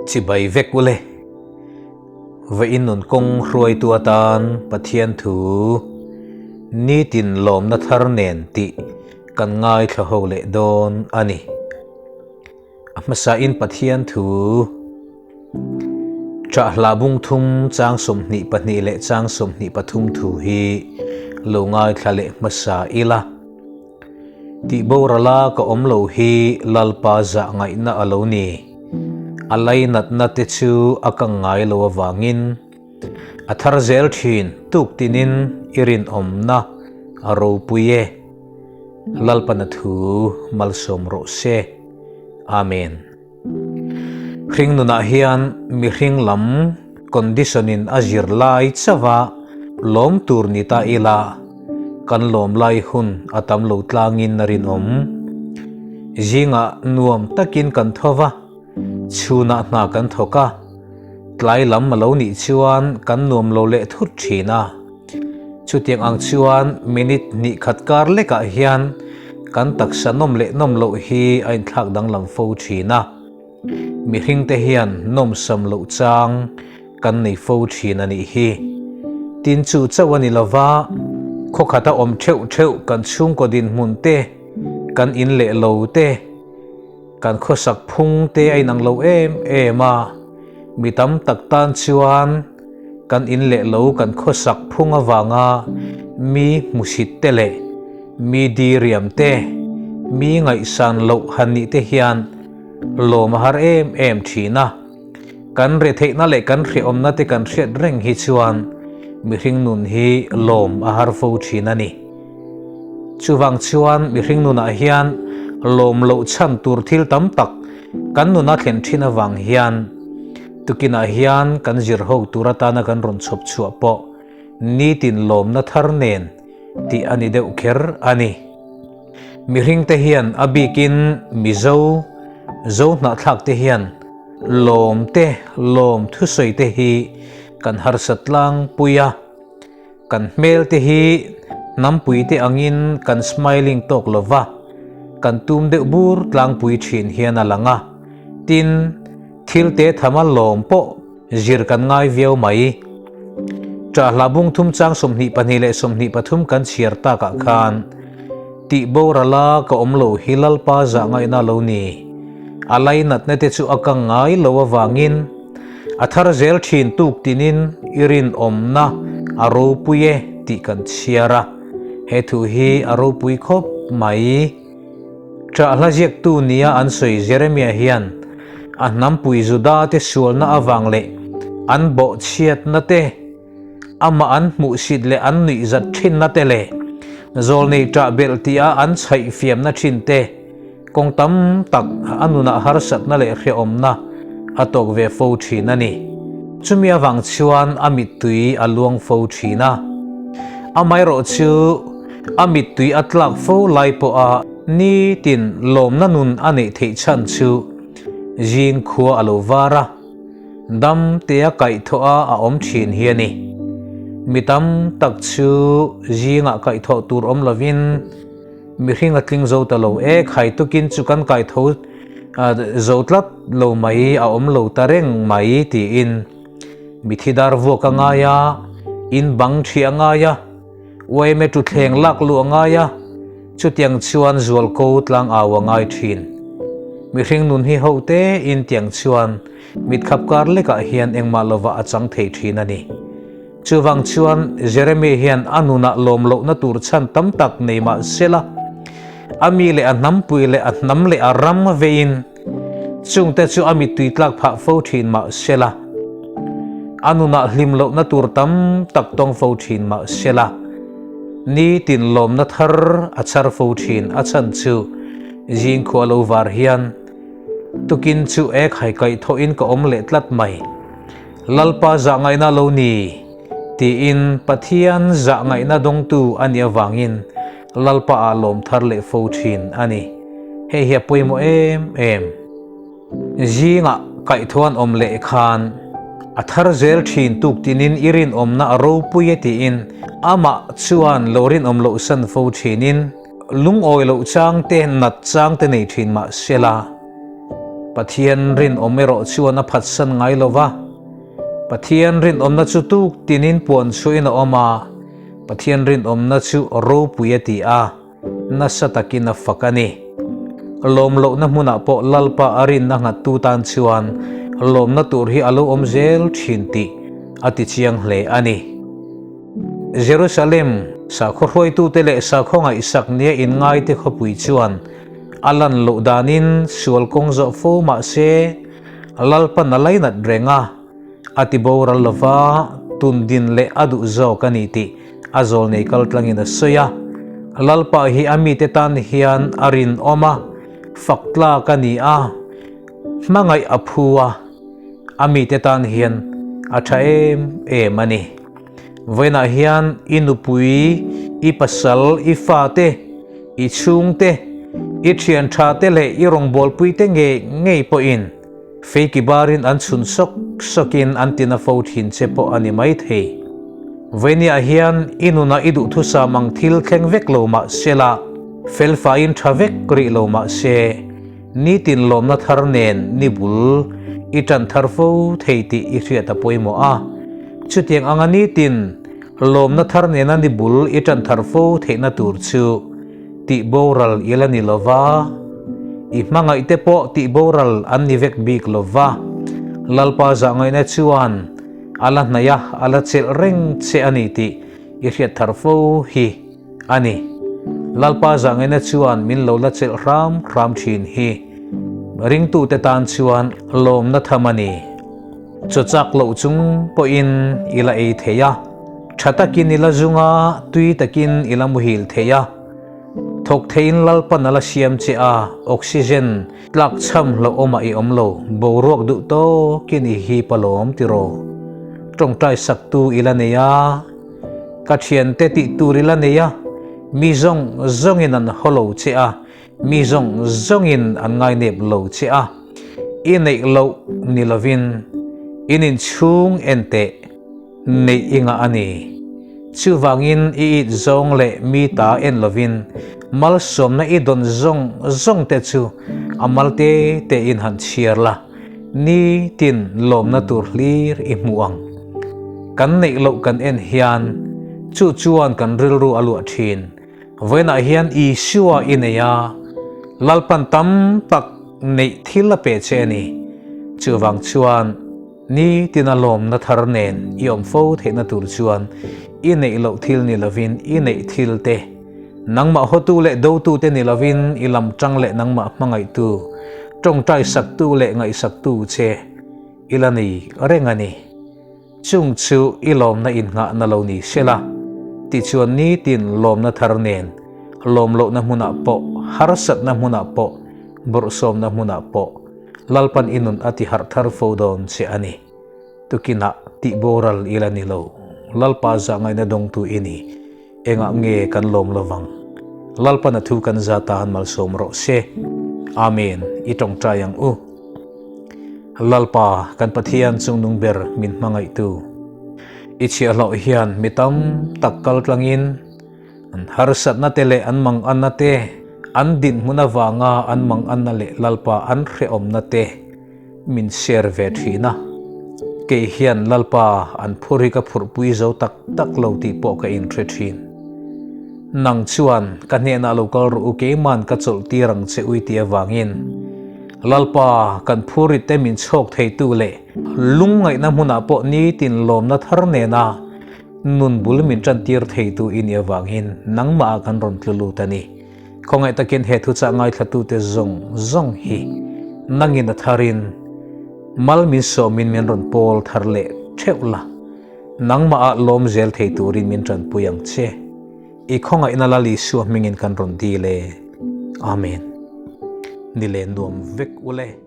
Chibai vek ule. Vawiin nun kawng hruaitu atan Pathian thu nitin lawmna thar nen tih kan ngaithla ho leh dawn a ni. A hmasain Pathian thu Ṭahhla bung thum chang 22 leh chang 23 thu hi lo ngaithla leh hmasa ila. Tih borala ka awm lo hi Lalpa zah ngaihna a lo ni. A lainatna te chu a kang ngai lo avangin a thar zel ṭhin tuk tinin i rinawmna a ropui e. Lalpana thu malsawm rawh se. Amen. Hring nunah hian mihring lam condition in a zir lai chauha lawm tur ni ta ila kan lawm lai hun a tam lo tlangin a rinawm. Zingah nuam takin kan tho va, chhunah hna kan thawk a, tlai lam a lo nih chuan kan nuam lo leh thut thin a. Chutiang ang chuan minute hnih khat kar lekah hian kan taksa nawm leh nawm loh hi a inthlak danglam fo thin a. Mihringte hian nawmsam loh chang kan nei fo thin a nih hi. Tin chu chauh a ni lova, khawkhata awm theuh theuh kan chhungkaw dinhmun te, kan in leh lo te, kan khawsak phung te a inang lo em em a. Mi tam tak tan chuan kan in leh lo kan khawsak phung avanga mi hmusit te leh mi diriam te, mi ngaihsan loh han nih te hian lawm a har em em thin a. Kan retheihna leh kan hrehawmna te kan hriat reng hi chuan mihring nun hi lawm a har fo thin a ni. Chuvang chuan mihring nunah hian lawm loh chhan tur thil tam tak Kan nuna thlen thin avang hian tukinah hian kan zir ho tur atana kan rawn chhawp chhuah pawh nitin lawmna thar nen tih a ni deuh kher a ni. Mihringte hian a bikin Mizo, Zo hnahthlak te hian lawm te lawm thusawi te hi kan harsat tlangpui a. Kan hmel te hi hnampui te angin kan smiling tawk lo va, kan tum deuh bur tlangpui thin hian a lang a. Tin, thil te thama lawm pawh zir kan ngai viau mai. Ṭahhla bung thum chang 22 leh 23 kan chhiar takah khan tih borala ka awm lo hi Lalpa zah ngaihna lo ni. A lainatna te chu a kang ngai lo avangin A thar zel thin tuk tinin i rinawmna a ropui e tih kan chhiar a, he thu hi a ropui khawp mai. Ṭah hla ziaktu nia an sawi Jeremia hian a hnampui Juda te sualna avang leh an bawhchhiatna te, amah an hmuhsit leh an nuihzat thinna te leh zawlnei ṭah belh tia an chhaihfiamna thin te, Kawng tam tak a nunah harsatna leh hrehawmna a tawk ve fo thin a ni. Chumi avang chuan a mittui a luang fo thin a. Amaherawh chu a mittui a tlak fo lai pawha nitin lawmna nun a neih theih chhan chu zing khua a lo var a, dam tea kaihthawh a a awm thin hi a ni. Mi tam tak chu zingah kaihthawh tur awm lovin, Mihring a tling zo ta lo e, khai tukin chu kan kai tho zo tlat lo mai, a awm lo ta reng mai tiin mithi dar vuak a ngai a, in bang thi a ngai a, uaime tuthleng lak luh a ngai a, chutiang chuan zualko tlang au a ngai thin. Mihring nun hi ho te in tiang chuan mitkhap kar lekah hian engmah lovah a chang thei thin a ni. Chuvang chuan Jeremy hian a nunah lawm lohna tur chhan tam tak nei mah sela, a mi leh a hnampui leh a hnam leh a ram veiin chungte chu a mittui tlak phah fo thin mah sela, a nunah hlim lohna tur tam tak tawng fo thin mah sela, nitin lawmna thar a chhar fo thin a chhan chu zingkhua lo var hian tukin chu ek haikaih thawhin ka awm leh tlat mai. Lalpa zah ngaihna lo ni, tiin Pathian zah ngaihna dawngtu a nih avangin Lalpa ah lawm thar leh fo thin a ni. Hei hi a pawimawh em em. Zingah kaihthawh an awm leh khan a thar zel thin tuk tinin i rinawmna a ropui e tiin amah chuan lo rinawm loh san fo thinin lungawi loh chang te nat chang te nei thin mah sela. Pathian rinawm erawh chuan a phatsan ngai lo va. Pathian rinawmna chu tuk tinin puan chhuahin a awm a, Pathian rinawmna chu ropui a ti a, nasa takin a fak a ni. Lawm lohna hmunah pawh Lalpa a rinna nghattu tan chuan lawmna tur hi a lo awm zel thin tih a ti chiang hle a ni. Jerusalem sakhaw hruaitute leh sakhaw ngaihsak nia inngaite khawpui chuan a lan loh danin sual kawng zawh fo mah se Lalpan a lainat reng a, a ti boral lo va, tun din leh a duh zawk a ni tih a zawlnei kal tlangin a sawi a. Lalpa hi a mite tan hian a rinawm a, fak tlak a ni a, hmangaih a phu a, a mite tan hian a tha em em a ni. Vawiinah hian i nupui, i pasal, i fate, i chhungte, i thian tha te leh i rawngbawlpui te ngei ngei pawhin feiki barin an chhun sawk sawkin an tina fo thin che pawh a ni maithei. Vawiiniah hian i nunah i duhthusam ang thil thleng vek lo mah sela, felfaiin tha vek rih lo mah se, Nitin lawmna thar nen ni bul i tan thar fo thei tih i hriat a pawimawh a. Chutiang anga nitin lawmna thar nena ni bul i tan thar fo theihna tur chu tih boral i la ni lo va, i hmangaihte pawh tih boral an ni vek bik lo va. Lalpa zahngaihna chuan a la hnaih a, a la chelh reng che a ni tih i hriat thar fo hi. A ni, Lalpa zahngaihna chuan min lo la chelh hram hram thin hi ringtute tan chuan lawmna tham a ni. Chaw chak loh chung pawhin i la ei thei a, tha takin i la zung a, tui takin i la muhil thei a. Thawk theiin Lalpan a la siam che a, oxygen tlak chham hlauhawmah i awm lo, boruak duh tawkin i hip alawm tiraw. Tawngtai saktu i la nei a. Ka thiante tih tur i la nei a, mi zawng zawngin an haw lo che a, mi zawng zawngin an ngainep lo che a, i neih loh ni lovin in inchhung en teh neih i ngah a ni. Chuvangin i it zawng leh mi ta en lovin malsawmna i dawn zawng zawng te chu a mal te tein han chhiar la. Nitin lawmna tur hlir i hmuh ang. Kan neih loh kan en hian chu chuan kan rilru a luah thin. Vawiinah hian Isua i nei a, Lalpan tam tak neih thil a pe che a ni. Chuvang chuan nitina lawmna thar nen i awm fo theihna tur chuan i neih loh thil ni lovin i neih thil te, Nangmah hawtu leh dotu te ni lovin i lam tang leh nangmah hmangaihtu, tawngtai saktu leh ngaihsaktu che i la nei reng a ni. Chung chu i lawmna innghahna lo ni sela, tichuan nitin lawmna thar nen lawmlohna hmunah pawh, harsatna hmunah pawh, bawrhsawmna hmunah pawh Lalpan i nun a ti harh thar fo dawn che a ni. Tukinah tih boral i la ni lo. Lalpa zahngaihna dawngtu i ni. Engah nge kan lawm lovang? Lalpan a thu kan za tan malsawm rawh se. Amen. I tawngtai ang u. Lalpa, kan Pathian chungnung ber min hmangaihtu. I chhiahhlawh hian mi tam tak kal tlangin an harsatna te leh an manganna te, an dinhmun avanga an manganna leh Lalpa an hrehawmna te, Min share ve thin a, kei hian Lalpa an phur hi ka phurhpui zo tak tak lo tih pawh ka inhre thin. Nang chuan ka hnenah lo kal rawh u keiman ka chawlh tir ang che ui tih avangin Lalpa kan phurrit te min chhawk theitu leh lungngaihna hmunah pawh nitin lawmna thar nena nun bul min tantir theitu i nih avangin nangmah ah kan rawn tlu lut a ni. Khawngaih takin he thuchah ngaithlatute zawng zawng hi nangin a tharin mal min sawmin min rawn pawl thar leh theuh la, nangmah ah lawm zel thei turin min tanpui ang che. I khawngaihna Lal Isua hmingin kan rawn dil e. Amen. Ni leh nuam vek ule.